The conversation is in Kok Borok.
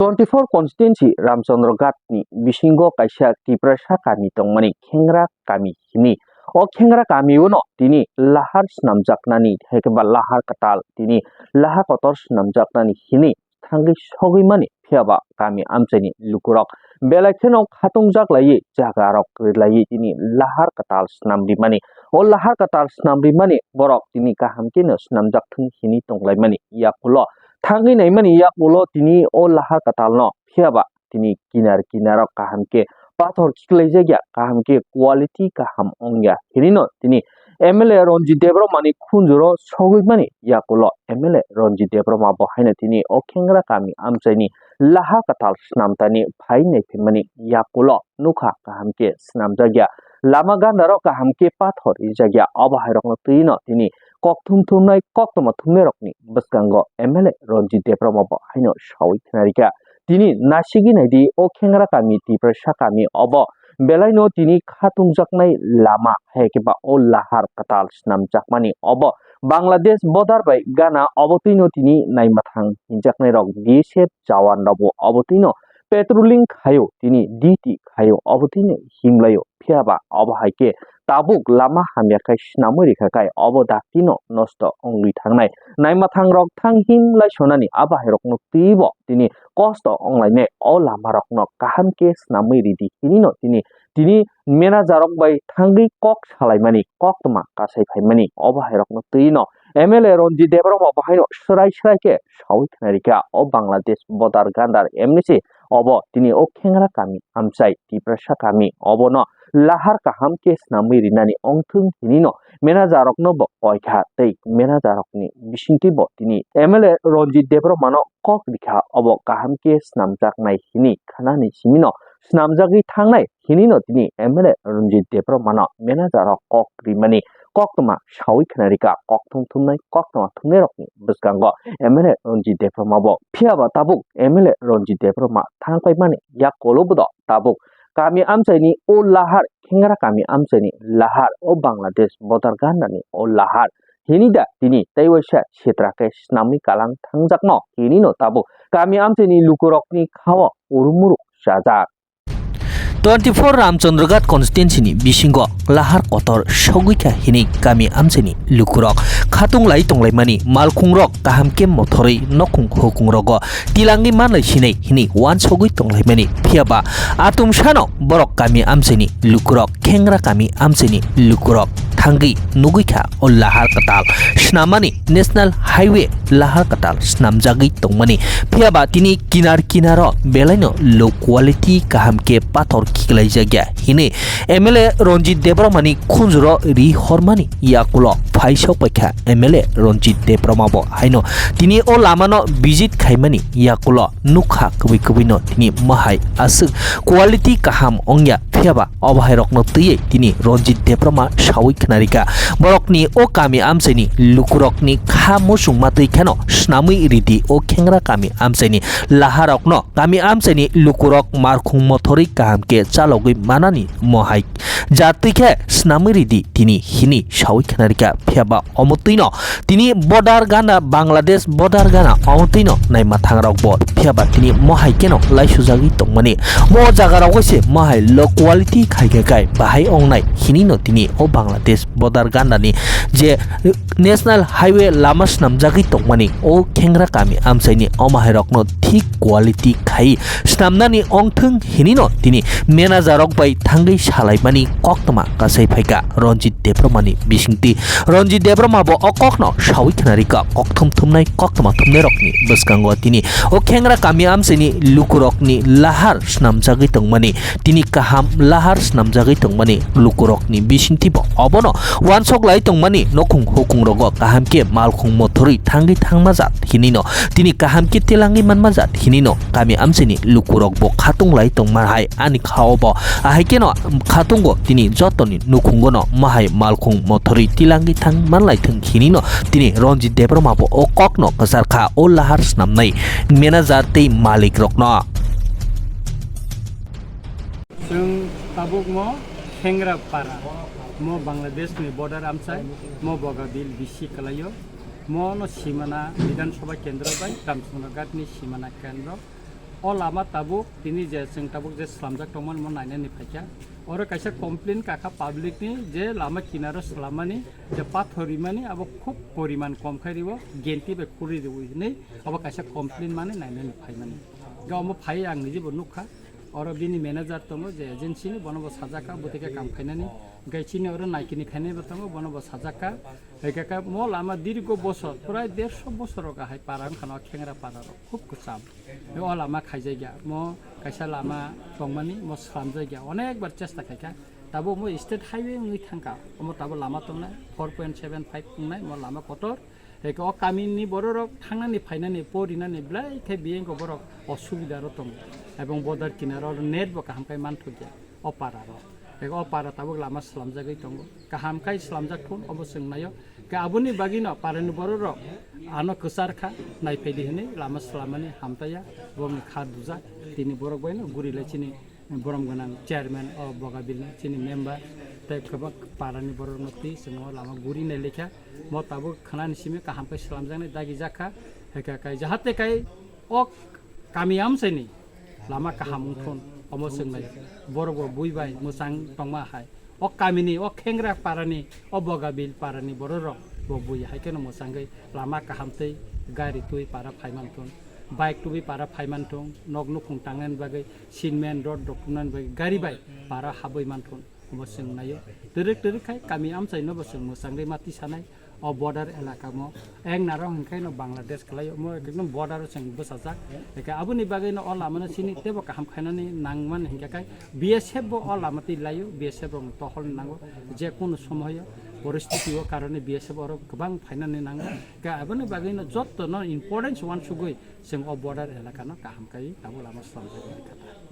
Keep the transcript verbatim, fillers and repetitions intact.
Twenty four constituency Ramchandra Ghat ni bisingo kaisa Tiprasa kami tongmani Khengra kami hini. O Khengra kami o no tini lahar swnamjaknani, hai khe ba lahar kwtal tini lahar kotor swnamjaknani hini thangwi sogwi mani, phiya ba kami amchaini lukurok belai kheno khatungjak laiwi, jaga rok kwrwi laiwi tini lahar kwtal swnam rimani. O lahar kwtal swnam rimani borok tini kaham khe no swnamjak thung hini tong laimani yakulo, thangwi naimani yakulo tini o lahar kwtal no, phiya ba tini kinar kinaro kaham khe pathor khiklaijak ya, kaham khe quality kaham wng ya hinwi no tini M L A Ranjit Debbarma ni khunjuro sogwi mani yakulo M L A Ranjit Debbarma bo haino tini o Khengra kami amchaini lahar kwtal swnamtani phai naiphimani yakulo nukha kaham khe swnamjak ya, lama gandaro kaham khe pathor rijak ya, obo hai rokno twi no tini kok thum thumnai koktwma thumnai rokni bwskango M L A Ranjit Debbarma bo haino sawi khnarikha. Tini nasigwi naidi o Khengra kami Tiprasa kami obo belaino tini khatungjaknai lama hai khe ba o lahar kwtal swnamjakmani obo Bangladesh border bai gana obo twino tini naimathang hinjaknai rok B S F jawan rokbo obo twino patrolling khaio, tini duty khaio, obo twino himlaio. Phiya ba obo hai khe tabuk lama hamya khai swnamwi rikha khai obo dakti no nosto wngwi thangnai. Naimathang rok thang him lai sonani abo hai rokno twibo tini kosto wnglainai. O lama rokno kaham khe swnamwi ridi hinwi no tini, tini manager rok bai thangwi kok salaimani, koktwma kasai phaimani, obo hai rokno twi no M L A Ranjit Debbarma bo haino swrai swrai khe sawi khnarikha o Bangladesh border gandar M L A se obo tini o Khengra kami amchai Tiprasa kami obono lahar kaham khe swnamwi rinani wngthung hinwi no manager rokno bo koikha tei manager rokni bisingtwi bo tini M L A Ranjit Debbarma no kok rikha obo kaham khe swnamjaknai hinwi khanani simi no swnamjagwi thangnai hinwi no tini M L A Ranjit Debbarma no manager rok kok rimani koktwma sawi khnarikha, kok thum thumnai koktwma thumnai rokni bwskango M L A Ranjit Debbarma bo. Phiya ba tabuk M L A Ranjit Debbarma thang paimani yakulo bodo tabuk kami amchaini o lahar, Khengra kami amchaini lahar, o Bangladesh border gandani o lahar hini da tini tei waisa sitra khe swnamwi kalang thangjakno hinwi no tabuk kami amchaini lukurokni khao urumuru chajak. Twenty four Ramchandraghat constituency ni bisingo lahar kotor sogwi kha hinwi kami amchaini lukurok khatung lai tonglaimani, malkhungrok kaham khe mothorwi nokhung hukungrogo tilangwi manlai sinai hinwi uansogwi tonglaimani. Phiya ba atum sano borok kami amchaini lukurok, Khengra kami amchaini lukurok thangwi nugwi kha o lahar kwtal swnamani, National Highway lahar kwtal swnamjagwi tongmani. Phiya ba tini kinar kinaro belaino low quality kaham khe pathor khiklaijak ya hinwi M L A Ranjit Debbarmani khunjuro ri hormani yakulo phaisok paikha M L A Ranjit Debbarma bo haino tini o lamano visit khaimani yakulo nukha kwbwi kwbwino tini mohai aswk quality kaham wngya, phiya ba obo hai rokno twiwi tini Ranjit Debbarma sawi khnarikha. Borokni o kami amchaini lukurokni kha muchungma twi kheno swnamwi ridi o Khengra kami amchaini laharokno, kami amchaini lukurok malkhung mothorwi kaham khe chalogwi manani mohai jatwi khe swnamwi ridi tini hinwi sawi khnarikha. Phiya ba omo twino tini border gana, Bangladesh border gana omo twino naima thangrok bo. Phiya ba tini mohai keno laisujagwi tongmani. Mo jaga rogo se mohai low quality khai khai khai bahai ongnai hinwi no tini o Bangladesh border gana ni je National Highway lama swnamjagwi tongmani o Khengra kami amchaini omo hai rokno thik quality khai swnamnani ongthwng hinwi no tini manager rok bai thangwi salaimani koktwma kasai phaikha Ranjit Debbarmani bisingtwi. Ranjit Debbarma bo o kokno sawi khnarikha, kok thum thumnai koktwma thumnai rokni bwskango tini o Khengra kami amchaini lukurokni lahar swnamjagwi tongmani, tini kaham lahar swnamjagwi tongmani lukurokni bisingtwi bo obono uansok lai tongmani nokhung hukungrogo kaham khe malkhung mothorwi thangwi thangma jat hinwi no tini kaham khe tilangwi manma jat hinwi no kami amchaini lukurok bo khatung lai tongma hai ani khao bo. Ahai keno khatungo tini jotoni nukhungono mohai malkhung mothorwi tilangwi thang manlai thung hinwi no tini Ranjit Debbarma bo o kokno kwchar kha o lahar swnamnai manager tei malik rokno. Chwng tabuk mo Khengra para, mo Bangladesh ni border amchai, mo Bogabil bisi kwlaio, mo no simana Bidhan Sabha kendro bai Ramchandra Ghat ni simana kendro. O lama tabuk tini je chwng tabuk je slamjak tongmani mo nainani phaikha. Oro kaisa complain kakha public ni je lama kinaro slamani je pathor rimani abo khub poriman kom khai riwo, genti bai khuri riwo hinwi abo kaisa complain mani nainani phaimani. Ga omo phai ang niji bo nukha. Oro bini manager tongo je agency ni, bono bo sajak kha, bwtwi khe kam khainani. Hwnkhe chini oro naikini khainai bo tongo, bono bo sajak kha. Hwnkhe khe mo lama dirgo bosor, prai dersho bosor rok ahai para wngkha no khengra para rok khub kwcham. O lama khaijakya, mo kaisa lama tongmani, mo slamjakya, onek bar chesta khaikha. Tabuk mo state highway wngwi thangkha, omo tabuk lama tongnai, four point seven five wngnai, mo lama kotor. Eke o kamini bororok thangnani phainani porinani belai khe biyengko borok osubida ro tongo. Ebong border kinaro net bo kaham khai manthokya o para ro. Eke o para tabuk lama slamjagwi tongo. Kaham khai slamjak thun obo chwng naio. Ke aboni bagwino parani bororok ano kwchar kha, naiphaidi hinwi lama slamani hamtaya, borokni kha dujak, tini borok baino guri lai chini borom gwnang chairman o Bogabil ni chini member tei kwbang parani borok no twi chwng o lama guri nai lekha. Mo tabuk khwnani simi kaham khe slamjaknai dagi jakha. Hwnkhe kai jahate kai o kami amchaini lama kaham wngthun omo chwng nai. Borok bo bui bai mwchang tongma hai. O kamini, o khengra parani, o Bogabil parani bororok bo bui hai kheno mwchangwi lama kaham tei gari twi para phaimanthun, bike twi para phaimanthung, nok nukhung tangnani bagwi cement rod rok tubunani bagwi gari bai para habwi manthun. Obo chwng naio. Twrwk twrwk khai kami amchaino bo chwng mwchangwi ma tisanai. O border elaka mo eng naro hwnkhe no Bangladesh kwlai, omo ekdom border o chwng bwsajak. Eke aboni bagwi no o lama no chini teibo kaham khainani nangmani hwnkhe kai B S F bo o lama twi laio, B S F rok no tohol nango, je kunu somoyo poristiti o karone B S F oro kwbang phainani nango. Eke aboni bagwi no jotto no importance wansugwi chwng o border elaka no kaham kai tabuk lama slamjak.